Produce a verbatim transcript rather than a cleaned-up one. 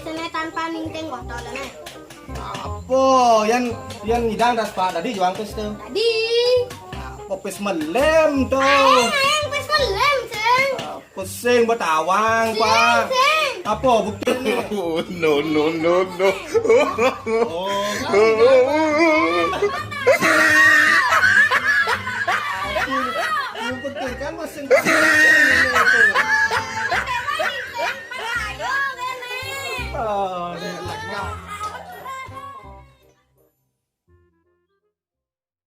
Kene tanpa ningting botol ne. Apa? Yang yang ngidang das Pak tadi juang pis tuh. Tadi. Apa pis melem tuh? Aeng, aeng, pis melem, sing. Pusing betawang, Pak. Sing. Apa buktinya? Oh, no, no, no, no. Oh, kan, kan. Yang penting kan mesin. Ayo, kene. Oh, ini lega.